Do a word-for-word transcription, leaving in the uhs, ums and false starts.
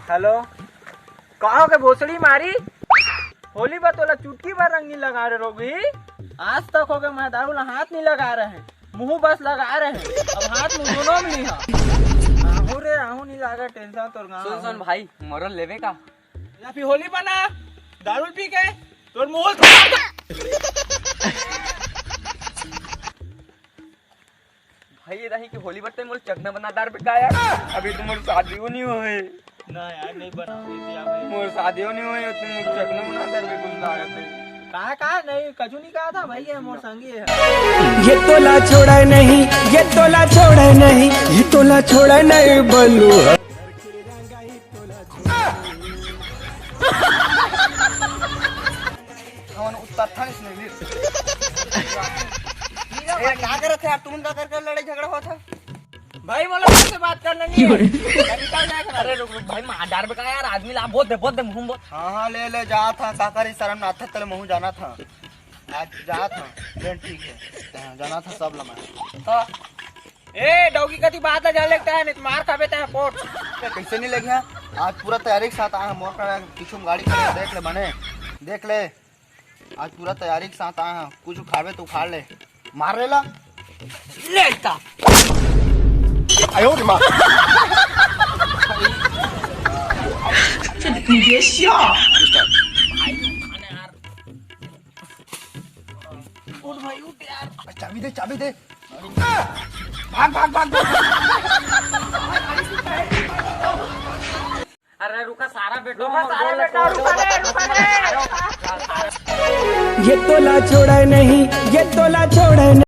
Hello, का हो गे भोसड़ी मारी? होली बर तोला चुटकी भर रंग नी लगा रहे रोगही। आज तक हो गे मैं दारू ला हाथ नी लगा रहे, मुंह बस लगा रहे, अब हाथ मुंह दोनों में नी हा। आहू रे आहू नी लागे टेंशन तोर गाँव। सुन सुन भाई, मोरो लेबे का? या फिर होली बना, दारू पी के तोर मुंह भाई, ये रही कि होली बरते मोर चकना बना दार पे का यार? अभी तो मोर शादी हो नहीं होए। ना यार, नहीं बनाऊंगी क्या मैं? मोर शादी हो नहीं होए, तुम मोर चकना बना दार पे कुछ लागत है। कहा, कहा? नहीं, कछु नहीं कहा था भाई, ये मोर संगी है। ये तोला छोड़ा नहीं, ये तोला छोड़ा नहीं, ये तोला छोड़ा नहीं बलू। हमन उत्तर थाने से नहीं। ए, का करत है यार? तुमन का कर कर लड़ाई झगड़ा होत है? भाई, मोला तुमसे बात करना नहीं है। अरे रुक, रुक भाई, मार डार बे का यार, आदमी ला, बोल दे, बोल दे, मुंह बोल। हाँ, हाँ, ले, ले, जा था, का करी, शर्म ना था, तले महू जाना था। आज जा था, ले, ठीक है। हाँ, जाना था सब लमा। तो ए, डौगी कति बात ला जान लेता है, नहीं तो मार खाबे तैं पोट। कैसे नहीं लगे हैं? आज पूरा तैयारी के साथ आया, मोर का पीछू में गाड़ी खड़ी है, देख ले बने, देख ले। आज पूरा तैयारी के साथ आया है, कुछ उखाड़बे तो उखाड़ ले, मार ले ला। लेता। आयो रे माँ। उठ भाई, उठ यार। चाबी दे, चाबी दे। भाग, भाग, भाग, भाग। अरे रुका सारा बेटा, रुका सारा बेटा, रुका रे, रुका रे। ये तोला छोड़ा नहीं, ये तोला छोड़ा नहीं।